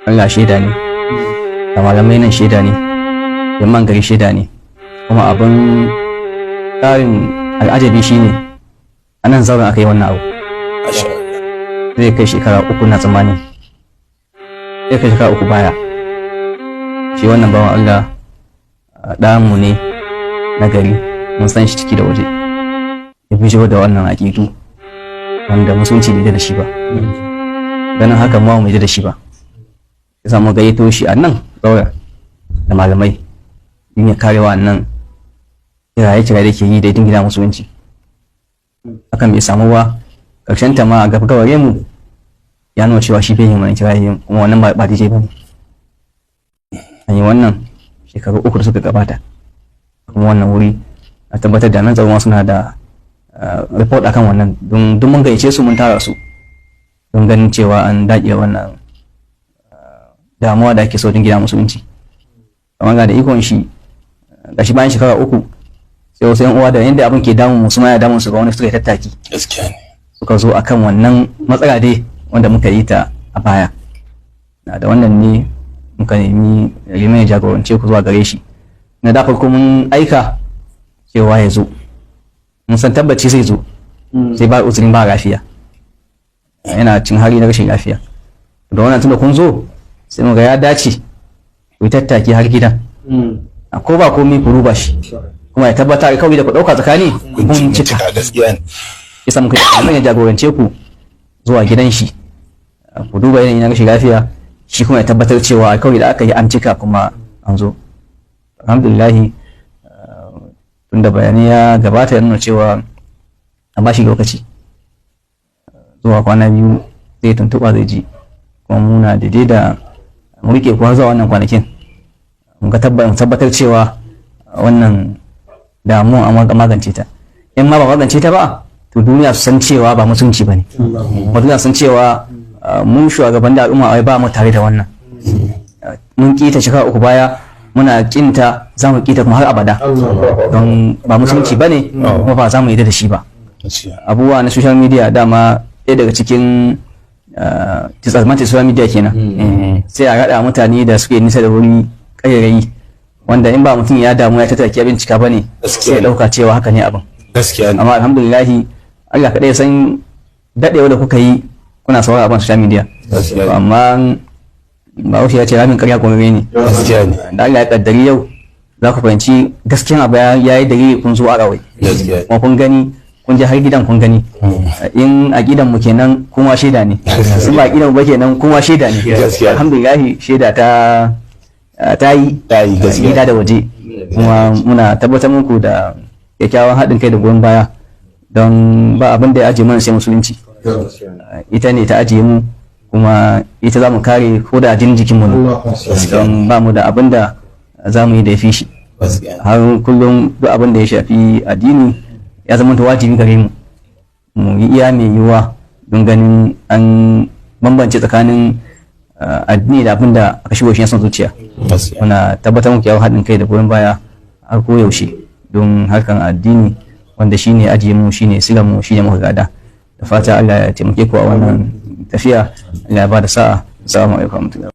Allah shaida ne, da malamai nan shaida ne, jama'an gari shaida ne. Kuma abin ƙarin al'ajabi shine a nan zauren aka yi wannan abu. Masha Allah. Zai kai shekara 3 na tsammani, zai kai shekara 3 baya. Shi wannan bawan Allah ɗanmu ne na gari, mun san shi ciki da waje. Ya bijiro da wannan aƙidu wanda musulunci bai da shi ba, ganin haka mu mu da shi ba, ya samu gayyato shi a nan zauren da malamai din ya kare wannan kiraye-kiraye da ke yi da gina musulunci. Hakan bai samu ba. Karshen ta ma a gaba gaware mu ya nuna cewa shi bai yin wani kiraye, kuma wannan ba daidai ba ne. An yi wannan shekaru 3 da suka gabata, kuma wannan wuri a tabbatar da nan tsaro suna da report akan wannan, don duk mun gayyace su, mun tara su don ganin cewa an daƙile wannan damuwa da ake so don gina musulunci. Amma ga da ikon shi, gashi bayan shekara 3 sai wasu yan uwa da yanda abin ke damun mu su ma ya damun su, ga wani suka yi tattaki Gaskiya ne. suka zo akan wannan matsala dai wanda muka yi ta a baya. Na da wannan ne muka nemi liman ya jagorance ku zuwa gare shi. Na da farko mun aika cewa ya zo, mun san tabbaci zai zo, sai ba uzurin ba lafiya, yana cin hali na rashin lafiya. Da wannan tunda kun zo, sai mu ga ya dace ku yi tattaki har gidan, a ko ba komai ku ruba shi, kuma ya tabbata kawai da ku ɗauka tsakani kun cika. Gaskiya ne. Ya muka yi ya jagorance ku zuwa gidan shi, ku duba yanayin na rashin lafiya, shi kuma ya tabbatar cewa kawai da aka yi an cika kuma an zo. Alhamdulillahi, tunda bayanai ya gabata ya nuna cewa a bashi lokaci zuwa kwana 2 zai tuntuɓa zai ji, kuma muna daidai da mu rike ku har zuwa wannan kwanakin, mun ga tabbatar cewa wannan damuwa an magance ta. In ma ba magance ta ba, to duniya su san cewa ba musulunci ba ne, kuma duniya su san cewa mu shugaban da al'umma ai ba mu tare da wannan. Mun kita shekara 3 baya, muna kinta, za mu kita kuma har abada, don ba musulunci ba ne, kuma ba za mu yi da shi ba. Gaskiya. Abubuwa na social media dama ɗaya daga cikin disadvantage social media kenan. Sai a raɗa mutane da suke nisa da wuri ƙarairayi, wanda in ba mutum ya damu ya tattaki ya bincika ba ne, sai ya ɗauka cewa haka ne abin. Gaskiya ne. Amma alhamdulillahi, Allah kaɗai ya san daɗewa da kuka yi kuna saurara abin social media. Gaskiya ne. Amma Bahaushe ya ce ramin ƙarya ƙwararre ne. Gaskiya ne. Da Allah ya kaddari yau za ku fahimci gaskiyan abu ya yi dalili kun zo arawai. Gaskiya ne. Kuma kun gani, kun je har gidan kun gani. In a gidan mu kenan kuma shaida ne, in ba gidan mu ba kenan kuma shaida ne. Gaskiya. Alhamdulillah, shaida ta yi. Ta yi, gaskiya. Gida da waje. Kuma muna tabbatar muku da kyakkyawan haɗin kai da goyon baya, don ba abin da ya ajiye mana sai musulunci. Ita ne ta ajiye mu, kuma ita za mu kare ko da jinin jikinmu ne, don ba mu da abin da za mu yi da ya fi shi. Gaskiya. Har kullum duk abin da ya shafi addini ya zama wajibi gare mu mu yi iya mai yiwuwa don ganin an bambance tsakanin addini da abin da aka shigo shi na son zuciya. Gaskiya. Muna tabbatar muku yawon haɗin kai da goyon baya har ko yaushe, don harkan addini wanda shine ajiye mu, shine sigan mu, shine muka gada. Da fata Allah ya taimake ku a wannan tafiya, Allah ya bada sa'a. Assalamu alaikum warahmatullahi.